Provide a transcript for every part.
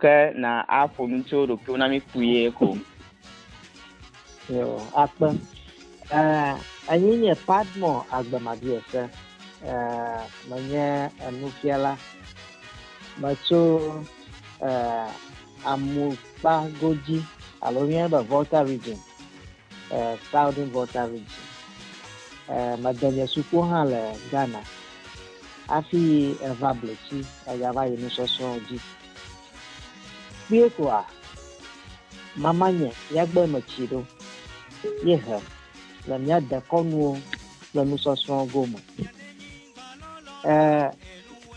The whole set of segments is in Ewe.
Ke na aƒo nu tso ɖokuiwò na mí kpuie ko. Yo, akpe. Eh, enye nye Padmore Agbemabiese. Eh, menye enufiala. Metso eh, Amukpagodzi alo míeyɔnɛ be Volta Region, eh, Southern Volta Region. Eh, mede nye sukuwo hã le Ghana. Hafi eva Bletsi egava yi nusɔsrɔ̃wo dzi. Kpuie koa, mamanye ya gbɔe metsi ɖo ye hem le mía dekɔnuwo kple nusɔsrɔ̃wo gome. E,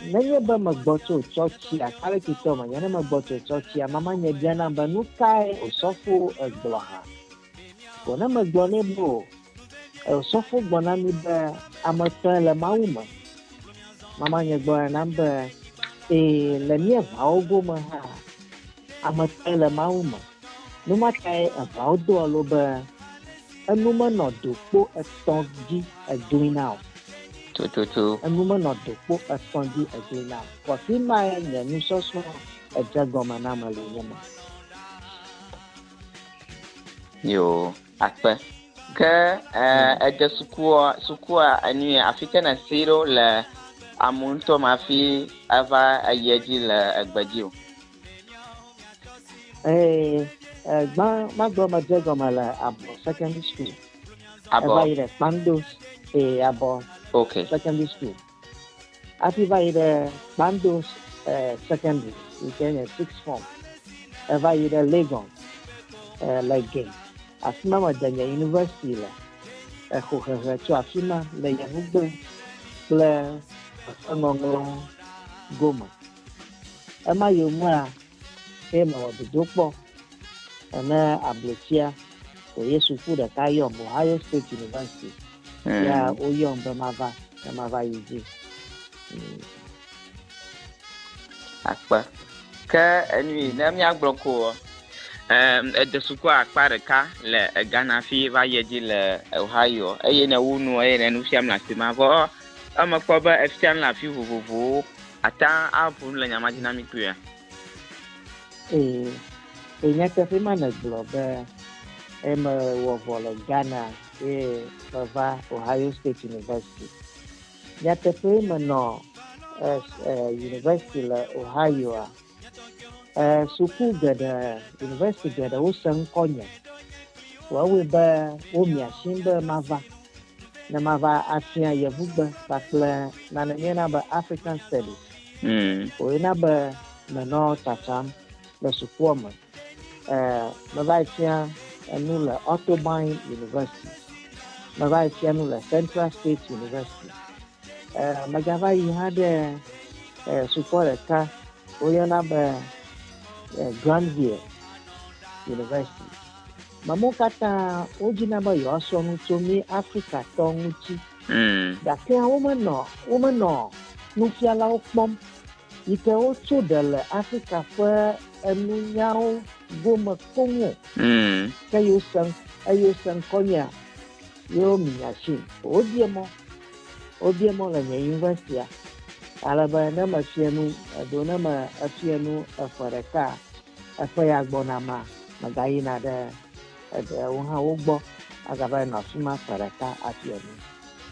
nenye be megbɔ tso tsɔtsia, Katolikitɔ menye, ne megbɔ tso tsɔtsia, mamanye bianam be nukae osɔfo egblɔ hã. Vɔ ne megblɔ nɛ be o, osɔfo gblɔ na mí be ame etɔ̃e le Mawu me. Mamanye gblɔna nam be, ee, le mí eveawo gome hã, ame etɔ̃e le Mawu me. Nu ma tae eveawo doa lo be enu menɔ dokpo etɔ̃ dzi egli na o. Tututu. Enu menɔ dokpo etɔ̃ dzi egli na o. Vɔ fi mae nye nusɔsrɔ̃ edze gɔme nam le nye me. Yo, akpe. Ke eh, ede sukua, sukua enui afi ke nèsi ɖo le amu ŋutɔ me hafi eva eyi edzi le egbe dzi o. Ee, gbã magblɔ medze gɔme le Abɔ Secondary School. Abɔ. Eva yi ɖe Kpando, ee, Abɔ Okay. Secondary School. Hafi va yi ɖe Kpando eh, Secondary yi ke nye sixth form. Eva yi ɖe Legon eh, le Gɛ. Afi ma mede nye university le. Exo hehe tso afi ma le yevugbe kple feŋɔŋlɔ gome. Ema yomea, eye mewɔ dodokpɔ ene ablotsia ko ye suku ɖeka yɔm, Ohio State University. Ya woyɔm be mava, ne mava yi dzi. Akpe. Ke enui ne míagblɔ ko ede sukua akpa ɖeka le Ghana hafi va yi edzi le Ohio eye ne wu nu eye ne nu fiam le afi ma vɔ eme kpɔ be efia nu le afi vovovowo. Ate aƒo nu le nya ma dzi na mí kpuiea? Ee, ee nyateƒe ma nègblɔ be eye mewɔ vɔ le Ghana eye meva Ohio State University. Nyateƒee menɔ eh, eh, university le Ohioa. Eh, suku geɖe, university geɖe wose ŋkɔnye. Ewɔe be womia asim be mava ne mava afia yevugbe kpakple nane míeyɔna be African Studies. Wòye na be menɔ tsatsam le sukua me. Eh, meva yi fia enu le Otterbein University. Meva yi fia nu le Central State University. Eh, megava yi hã ɖe eh, sukua ɖeka woyɔna be eh, Grandview University. Amewo katã wodzina be yewoasrɔ̃ nu tso mí Afrikatɔ ŋuti. Gake womenɔ womenɔ nufialawo kpɔm yi ke wotso ɖe le Afrika ƒe enunyawo gome koŋ o. Ke yewo se eye wose ŋkɔnyea, yewo minya asi. Wobia mɔ, wobia mɔ le nye yunivɛsitia ale be ne mefia nu eɖo ne me efia nu eƒe ɖeka eƒe ya gbɔna ma, megayina ɖe eɖewo hã wo gbɔ agava nɔ afi ma ƒe ɖeka afia nu.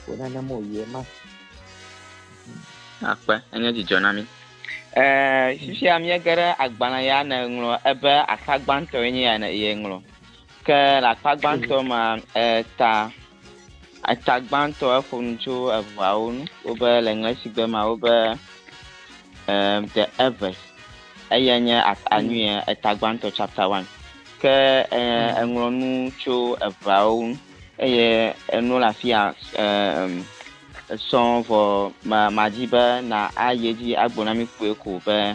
Ko nenem wòyie ma. Akpe, enye dzidzɔ na mí. Eh, fifia míege ɖe agbalẽ ya nèŋlɔ ebe akpa gbãtɔe nye ya ye ŋlɔ. Ke le akpa gbãtɔ ma eta eta gbãtɔ eƒo nu tso eʋuawo ŋu. Wobe le Eŋlisigbe ma wobe um, The Evers. Eya nye anui eta gbãtɔ chapter 1. Ke eŋlɔ nu tso eʋuawo ŋu eye enuwo le afia um, sɔŋ vɔ ma madzi be na ayi edzi agblɔ na mí kpuie ko be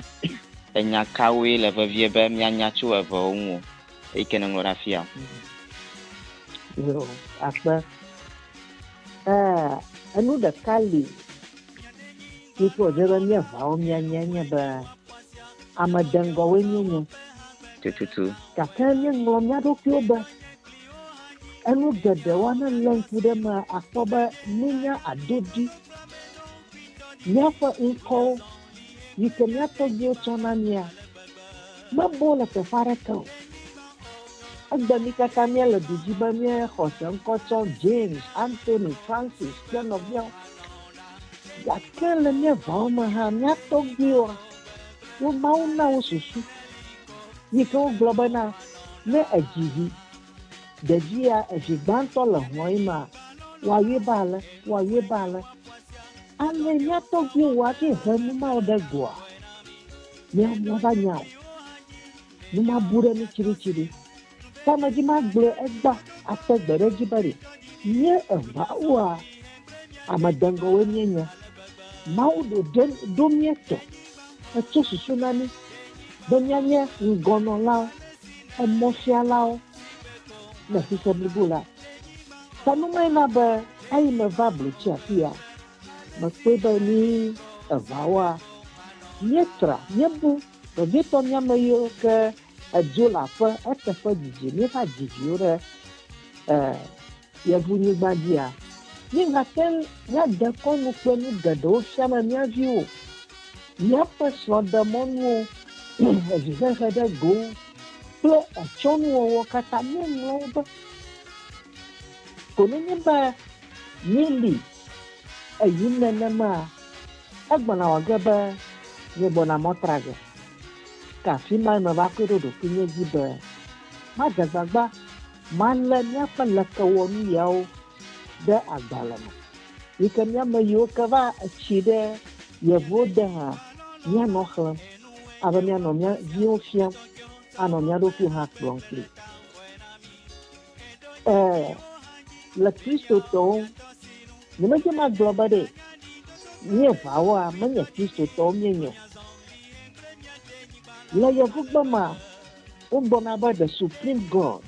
enya kawoe le vevie be míanya tso evewo ŋu o eyi ke nèŋlɔ ɖe afia. Yo, akpe. Eh, enu ɖeka li yi ke wòdze be míeʋawo míanye nye be ame deŋgɔwoe míenye. Tututu. Gake míeŋlɔ mía ɖokuiwo be enu geɖewoa ne lé ŋku ɖe eme akpɔ be nunya adodoe. Míaƒe ŋkɔwo yi ke mía tɔgbuiwo tsɔ na mía. Mebɔ le teƒe aɖeke o. Egbe mí katã míele du dzi be míexɔ se ŋkɔ tsɔ James, Anthony, Francis kple nɔviawo. Gake le mía vawo me hã, mía tɔgbuiwoa, wo Mawu na wo susu yi ke wogblɔ bena ne edzi vi, ɖevia evi gbãtɔ le hlɔ̃ yi mea, woayɔe be ale, woayɔe be ale. Ale mía tɔgbuiwo wɔ hafi he nu mawo ɖe goa? Mía míava nya o. Nu ma bu ɖe mí tsiɖitsiɖi. Ta medzi magblɔe egbea ate gbe ɖe edzi be ɖe mía eʋawoa, ame deŋgɔwoe míenye. Mawu ɖo ɖe ɖo mía tɔ. Etso susu na mí be míanye ŋgɔnɔlawo, emɔfialawo le xixe blibo la. Ta nu mae na be eyi meva blotsi afia, mekpɔe be mí eʋawoa, míetra, míebu, vevietɔ mía ame yiwo ke edzo le aƒe eteƒe didi, míeva dzi viwo ɖe e yevunyigba dzia, míegate ŋu míade kɔnu kple nu geɖewo fia me mía viwo. Míaƒe srɔ̃ɖemɔnuwo, evihehe ɖe gowo kple etsɔnuwɔwɔ katã míeŋlɔ wo be. Ko nenye be míeli eyim nenemaa, egbɔna wɔ ge be míegbɔna mɔ tra ge. Ke afi mae meva kɔe ɖo ɖokuinye dzi be madze agbagba malé míaƒe lekewɔnu yawo ɖe agbalẽ me, yi ke mía ame yiwo ke va tsi ɖe yevuwo de hã míanɔ xlẽm abe míanɔ mía viwo fiam anɔ mía ɖokuiwo hã kplɔm kpli. Ɛɛ, le Kristotɔwo, nyemedze magblɔ be ɖe míeʋawoa, menye Kristotɔwo míenye o. Le yevugbe mea, wogblɔna be the Supreme God.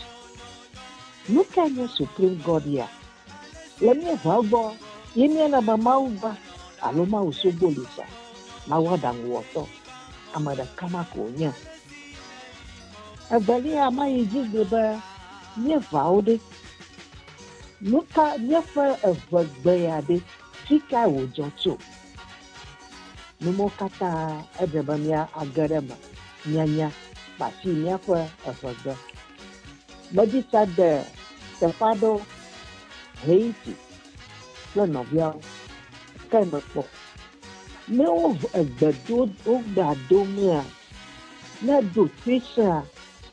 Nu kae nye Supreme God ya? Le míeʋawo gbɔ ye míeyɔna be Mawu Gba alo Mawu Sogbolisa, Mawu Aɖaŋuwɔtɔ, ame ɖeka ma ko wònye. Evelia, mayi dzi gblɔ be míeʋawo ɖe. Nu ka míaƒe eʋegbe ya ɖe, fi kae wòdzɔ tso? Nu mawo katã edze be mía age ɖe eme, míanya kpasi míaƒe eʋegbe. Meɖi tsa de teƒe aɖewo, Haiti kple nɔviawo, kae mekpɔ? Ne wo egbe do, wogbea domea, ne eɖo toe sẽa,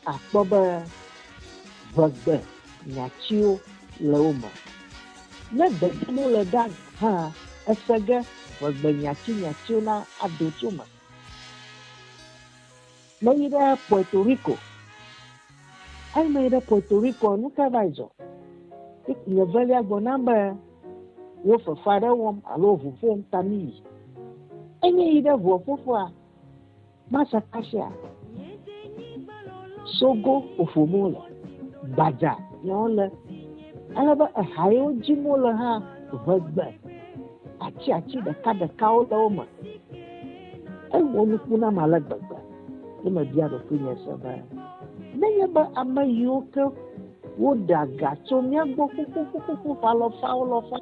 àkpɔ be ʋegbe nyatiwo le wo me. Ne gbe dom wole ɖa hã, ese ge ʋegbe nyati nyatiwo na ado tso me. Meyi ɖe Puerto Rico. Eyi meyi ɖe Puerto Rico, nu ka va dzɔ? Nye velia gblɔ nam be wo fefe aɖe wɔm alo ʋu ƒom ta míyi. Enye yi ɖe ʋua ƒoƒoa, mase kasia sogo ƒoƒom wole, gbadza ya wole. Ale be eha yiwo dzim wole hã ʋegbe ati ati ɖekaɖekawo le wo me. Ewɔ nuku nam ale gbegbe ye mebia ɖokuinye se be, nenye be ame yiwo ke woɖe aga tso mía gbɔ xoxoxoxo ƒe alɔfawo lɔfa,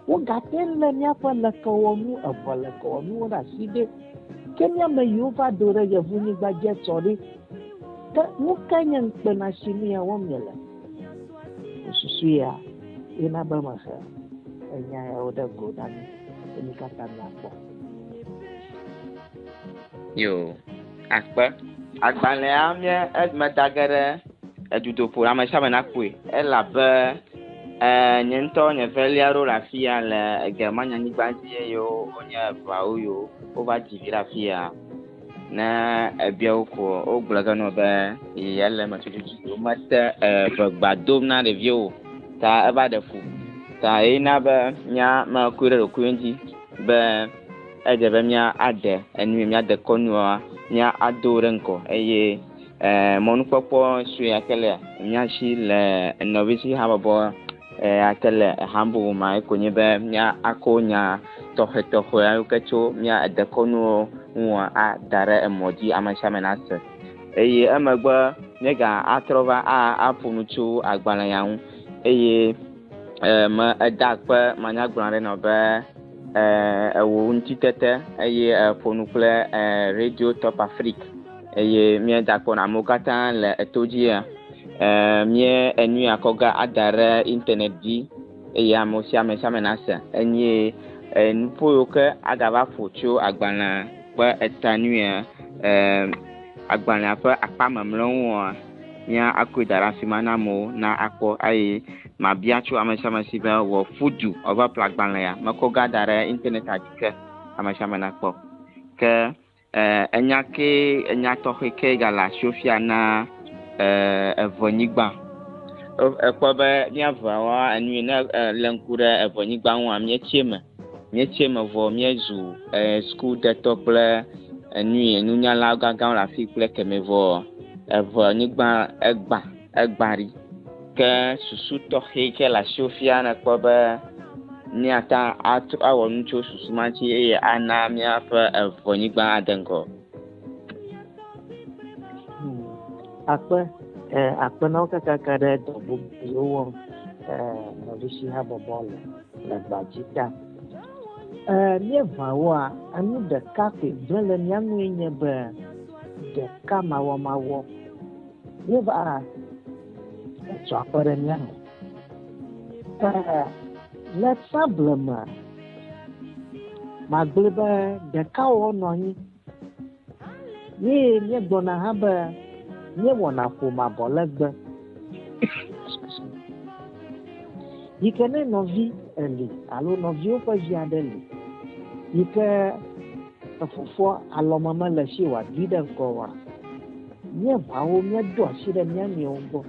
wogate ŋu lé míaƒe lekewɔnu eve lekewɔnuwo ɖe asi ɖe, ke mía ame yiwo va do ɖe yevunyigba dzi etsɔ ɖe, ke nu kae nye ŋukpenasinu ya wɔm miele? Susu ya ye na be mehe enya yawo ɖe go na mi be mi katã miakpɔ. Yo, akpe. Agbalẽa mía meda ge ɖe edudoƒo ame sia ame nakpɔe elabe e, nye ŋutɔ nye velia ɖewo le afi ya le Germania nyigba dzi eye wonye eveawo yiwo wova dzi vi ɖe afi ya. Ne ebia wo ko wogblɔ ge nɔ be ele eme tututu womete ʋegba dom na ɖeviwo o ta eva ɖe fu. Ta ye na be mía mekui ɖe ɖokuiwo dzi be edze be mía aɖe enu yi míade kɔnua mía ado ɖe ŋgɔ eye mɔnukpɔkpɔ sue ya ke le mía si le nɔvisi habɔbɔ ya ke le Hamburg ma ko nye be mía akɔ nya tɔxɛtɔxɛ aɖewo ke tso mía dekɔnuwo ŋua ada ɖe emɔ dzi ame sia ame nase. Eye emegbe míega atrɔ va aƒo nu tso agbalẽ ya ŋu eye me eda akpe manyagblɔ aɖe nɔ be ewò ŋutitete eye eƒo nu kple Radio Top Afrique. Eye míeda kpɔ na amewo katã le eto dzia. Mía enu ya kɔ ga ada ɖe internet dzi eye amewo sia ame sia ame nase. Enye nuƒo yiwo ke agava ƒo tso agbalẽ ƒe eta nua agbalẽa ƒe akpa memlɛwo ŋua, mía akɔe da ɖe afi ma na amewo na akpɔ eye mabia tso ame sia ame si be wɔ ƒu du wòava ƒle agbalẽ ya. Mekɔ ga da ɖe internet dzi ke ame sia ame nakpɔ. Ke enya ke enya tɔxɛ ke gale asiwò fia na evenyigba. Ekpɔ be míaveawoa enu yi ne le ŋku ɖe evenyigba ŋua míetsi eme. Míetsi eme vɔ míezu sukudetɔ kple enu yi nunyala gãgãwo le afi kple kemɛ vɔ evenyigba egba egba ɖi. Ke susu tɔxɛ ke le asiwò fia nekpɔ be míata atrɔ awɔ nu tso susu ma ŋuti eye ana míaƒe evenyigba ade ŋgɔ. Akpe akpe na wo kakaka ɖe dɔ gbogbo yiwo wɔm nɔvisi habɔbɔ le le gbadzi ta. Míeʋã woa, enu ɖeka koe gblẽ le mía ŋue nye be ɖeka mawɔmawɔ. Míeva etsɔ aƒe ɖe mía me. Le sable me, magblɔe be ɖekawɔwɔ nɔ anyi. Ye míegblɔna hã be míewɔna ƒome abɔlegbe. Yi ke ne nɔvi eli alo nɔviwo ƒe vi aɖe li yi ke efofoa alɔme mele esi wòadoe ɖe ŋgɔ oa, míeʋã wo míedo asi ɖe mía nɔewo gbɔ.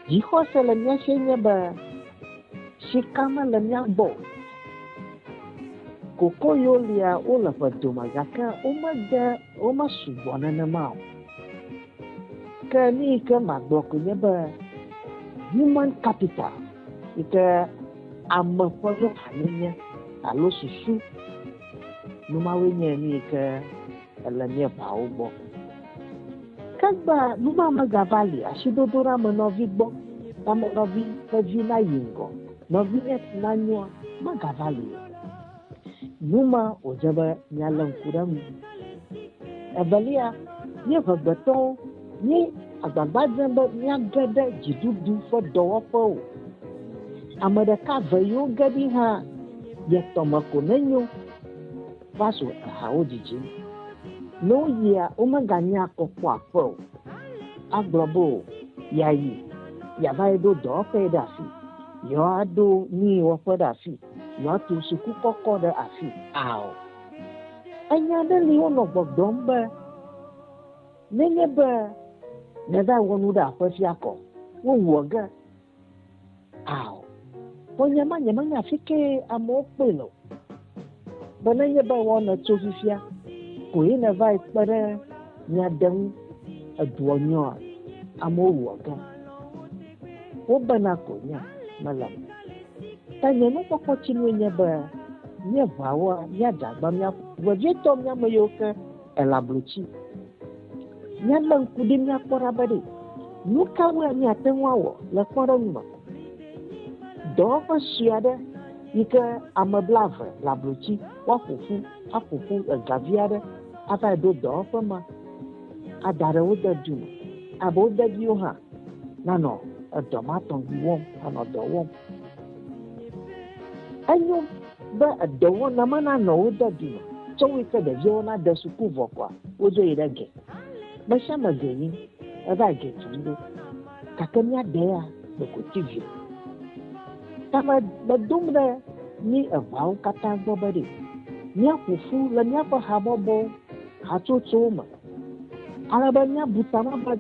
Dzixɔse le mía sie nye be sika mele mía gbɔ o. Koko yiwo lia wole ƒe dome gake womede womesugbɔ nenema o. Ke nu yi ke magblɔ koe nye be human capital yi ke ame ƒe nuhanyenye alo susu nu mawoe nye nu yi ke ele míeʋãwo gbɔ. Ke gbea nu ma megava li asidodo ɖe ame nɔvi gbɔ, ame nɔvi ƒe vi nayi ŋgɔ, nɔvi nye nanyoa megava li o. Nu ma wòdze be míalé ŋku ɖe eŋu. Evelia, mí ʋegbetɔwo mí agbagba dzem be míage ɖe dziɖuɖu ƒe dɔwɔƒewo. Ame ɖeka eve yiwo ge ɖi hã ye tɔme ko nenyo va zu ehawo dzidzim. Ne woyia, womeganya kɔkɔ aƒe o. Agblɔ be o, yeayi, yeava yi ɖo dɔwɔƒe ɖe afi, yewoaɖo nuyiwɔƒe ɖe afi, yewoatu suku kɔkɔ ɖe afi. Ao. Enya ɖe li wonɔ gbɔgblɔm be nenye be nèva wɔ nu ɖe aƒe fia kɔ, wowɔ ge. Ao. Vɔ nye ma nyemenya afi ke amewo kpɔe le o. Be nenye be wɔ nètso fifia koe nèva yi kpe ɖe mia de ŋu edua nyɔa, amewo wɔ ge. Wobena ko nya mele eme. Ta nye nukpɔkpɔ tsinue nye be míeʋãwoa míadze agba mía vevietɔ mía ame yiwo ke ele ablotsi. Míalé ŋku ɖi míakpɔ ɖa be ɖe nu kawoe míate ŋu awɔ le kpɔɖeŋu me. Dɔwɔƒe sue aɖe yi ke ame blaeve le ablotsi woaƒo ƒu aƒo ƒu egavi aɖe ava yi ɖo dɔwɔƒe ma ada ɖe wo de du me abe wo deviwo hã nanɔ edɔ ma tɔgbi wɔm anɔ dɔ wɔm. Enyo be edɔwɔna ma nanɔ wo de du me tsɔ wu yi ke ɖeviawo nade suku vɔ koa wodzo yi ɖe ge. Me sia ame ge yim eva ge tum ɖo gake míade ya ɖeko ti vi. Ta me medom ɖe mí eʋawo katã gbɔ be ɖe míaƒo ƒu le míaƒe habɔbɔwo hatsotsowo me ale be míabu tame be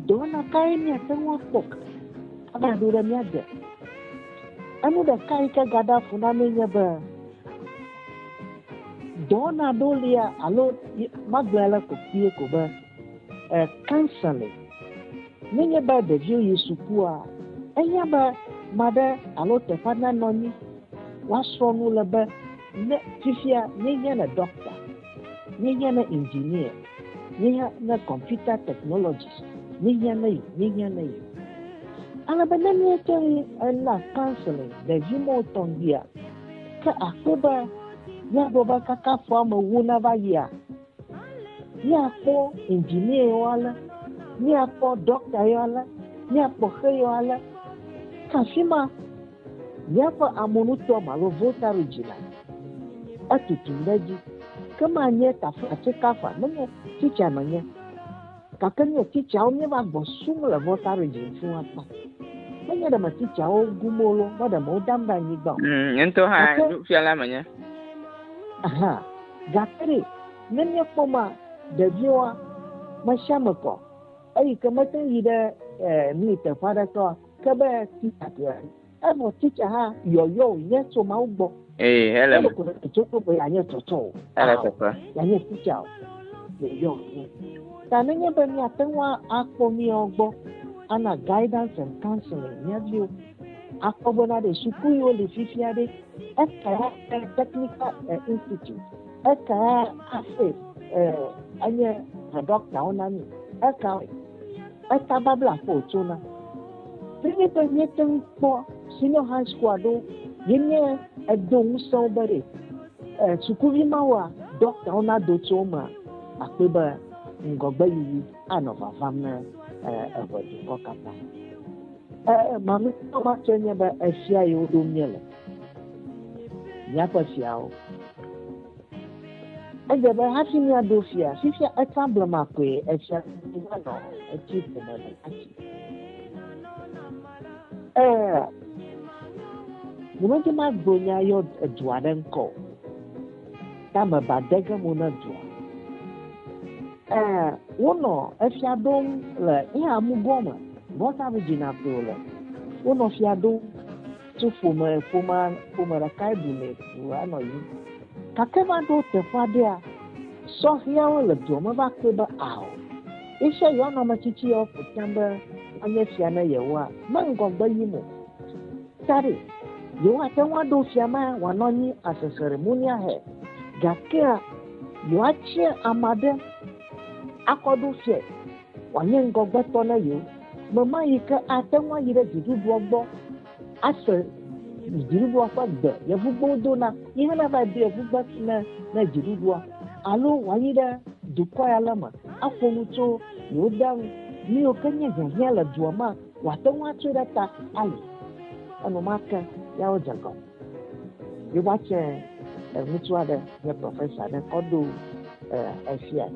dɔwɔna kae míate ŋu akpɔ ava ɖo ɖe mía de. Enu ɖeka yi ke gaɖea fu na mí nye be dɔwɔna aɖewo lia alo magblɔe ale ko kpuie ko be counseling. Nenye be ɖeviwo yi sukua, ehiã be ame aɖe alo teƒe aɖe nanɔ anyi woasrɔ̃ nu le be ne fifia míehiã ne ɖɔkta, míehiã ne engineer, míehiã ne computer technologist, míehiã ne yi, míehiã ne yi. Ale be ne míete ŋu ena counseling ɖevi mawo tɔŋgbia, ke akpɔe be míagblɔ be kaka ƒe ame ewo nava yia, Míakpɔ engineer ale, míakpɔ doctor ale, míakpɔ xeyo ale. Ke afi ma, míaƒe amonutɔ alo Volta Region la, etutum ɖe edzi. Ke manye taflatse kafa, menye teacher menye. Gake nye teacherwo míeva gbɔ sum le Volta Region fũ akpa. Menye ɖe me teacherwo gum o loo, meɖe me wodam ɖe anyigba o. Nye ŋutɔ hã Gake nufiala menye. Aha, gake ɖe, ne míekpɔ ma, ɖeviwoa, me sia me kɔ. Eyi ke mete ŋu yi ɖe eh, nu yi teƒe aɖeke oa, ke be teacher koe. Evɔ teacher hã yɔyɔ wònye tso Mawu gbɔ. Ee, ele Ele me. ko ɖe tso be yeanye tsɔtsɔ o. Ele Ao, teƒe. yeanye teacher o. Yɔyɔ wònye. Ta nenye be míate ŋu akpɔ míawo gbɔ ana guidance and counseling mía viwo. Akpɔ bena ɖe suku yiwo li fifia ɖe, eka ya technical institute, eka ya afe enye dɔktawo na mí, eka eta babla ƒo wòtsona. Nenye be míete ŋu kpɔ senior high school aɖewo ye nye edo ŋusẽ wo be ɖe sukuvi mawoa dɔktawo nado tso wo mea, akpɔe be ŋgɔgbeyiyi anɔ vavam ne eʋe dukɔ katã. Mamlɛtɔ ma tsɛ nye be efia yiwo ɖom míele, míaƒe fiawo. Edze be hafi míaɖo fia, fifia etsã blema koe efia va nɔ etsi ƒome ɖeka si. Nyemedi magblɔ nya yɔ edu aɖe ŋkɔ o. Ta meba de ge mo ne dua. Wonɔ efia ɖom le eya mugɔ me, Volta Region koe wòle. Wonɔ fia ɖom tso ƒome, ƒome, ƒome ɖekae ɖunɛ anɔ yiyim. Gake va ɖo teƒe aɖea, sɔhɛawo le dua me va kpɔe be ao, efia yewoanɔ ame tsitsi yawo ƒo tsiam be woanye fia ne yewoa, me ŋgɔgbe yim o. Ta ɖe, yewoate ŋu aɖo fia ma wòanɔ anyi as a ceremonial head, gakea yewoatsia ame aɖe akɔ ɖo fiae wòanye ŋgɔgbetɔ ne yewo. Mema yi ke ate ŋu ayi ɖe dziɖuɖua gbɔ ase dziɖuɖua ƒe gbe yevugbewo dona, yi hã nava do yevugbe ne ne dziɖuɖua alo wòayi ɖe dukɔ ya le me aƒo nu tso yewo de ŋu. Nu yiwo ke nye hiahiã le dua mea, wòate ŋu atsɔe ɖe ta ayi. Enumake ya wodze gɔme. Yewova tse ŋutsu aɖe nye professor aɖe kɔ ɖo efiae.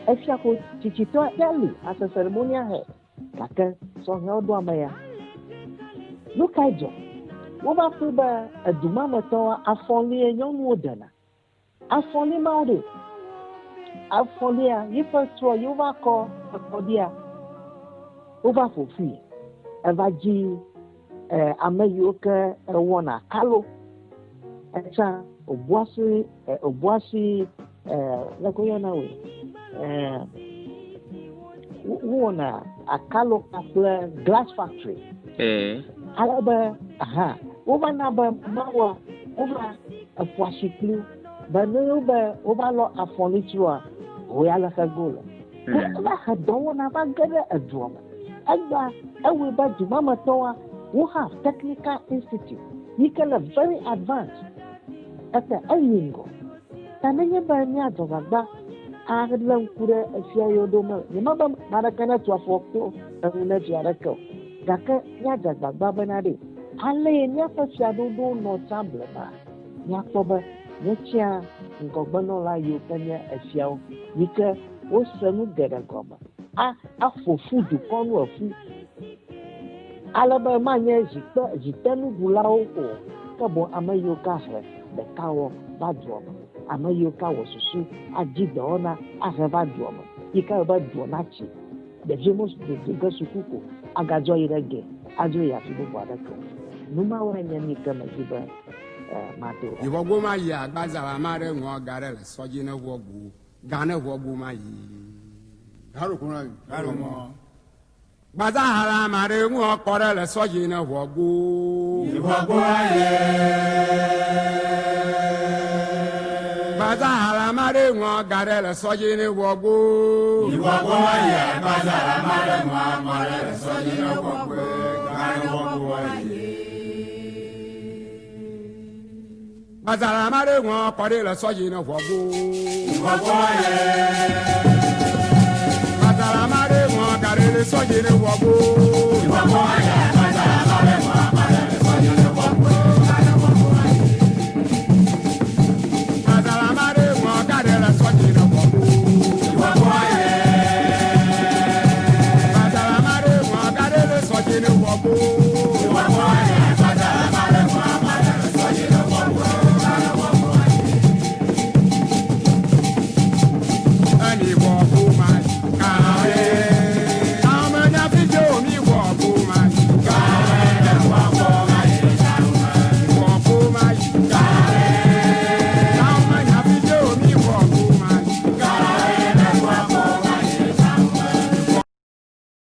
Efia ko tsitsitɔ ya li as a ceremonial head gake sɔhɛwo ɖo ame ya. Nu kae dzɔ? Wova kpɔe be edu ma me tɔwoa, afɔlie nyɔnuwo ɖena. Afɔli mawo ɖe, afɔlia yiƒe trɔ yi wova kɔ ekɔ ɖia, wova ƒo ƒui. Eva dzi ame yiwo ke ewɔna kalo. Etsa obuasi obuasi leke woyɔna woe? Wowɔna akalo kple glass factory. Ale be aha wova na be mawɔ wova eƒo asi kpli wo be ne wobe wova lɔ afɔlitsua ho ya le xe go le. Ke eva he dɔwɔna va ge ɖe edua me. Egba ewɔe be dumametɔwoa wo have technical institute yi ke le very advanced. Ete eyi ŋgɔ. Ta nenye be míadzɔ gbagba alé ŋku ɖe efia yiwo ɖo me, nyemebe ame aɖeke netu afɔ to eŋu ne fia aɖeke o. Gake míadze agbagba bena ɖe ale ye míaƒe fiaɖoɖo nɔ tsã blema, míakpɔ be míetsia ŋgɔgbenɔla yiwo ke nye efiawo yi ke wose nu geɖe gɔme a aƒo ƒu dukɔ nu eƒu ale be manye zikpe zitenuɖulawo o, ke boŋ ame yiwo ke ahe ɖekawɔ va dua me, ame yiwo ke awɔ susu adi dɔwɔna ahe va dua me yi ke be dua natsi. Ɖeviwo medo ge suku ko agadzɔ yi ɖe ge adzo yi afi bubu aɖeke o. Nu mawoe nye nu yi ke medi be mado ɖa. Yi ʋɔgbo ma yi agbaza la ma ɖe ŋɔ ga ɖe le sɔ dzi ne ʋɔgbo ga ne ʋɔgbo ma yi. Gbaza ha la ma ɖe ŋɔ kɔ ɖe le sɔ dzi ne ʋɔgbo. Gbaza ha la ma ɖe ŋɔ ga ɖe le sɔ dzi ne ʋɔgbo. Gbaza la ma ɖe ŋɔ kɔ ɖe le sɔ dzi ne ʋɔgbo. Le sɔdzi ne wɔ bo.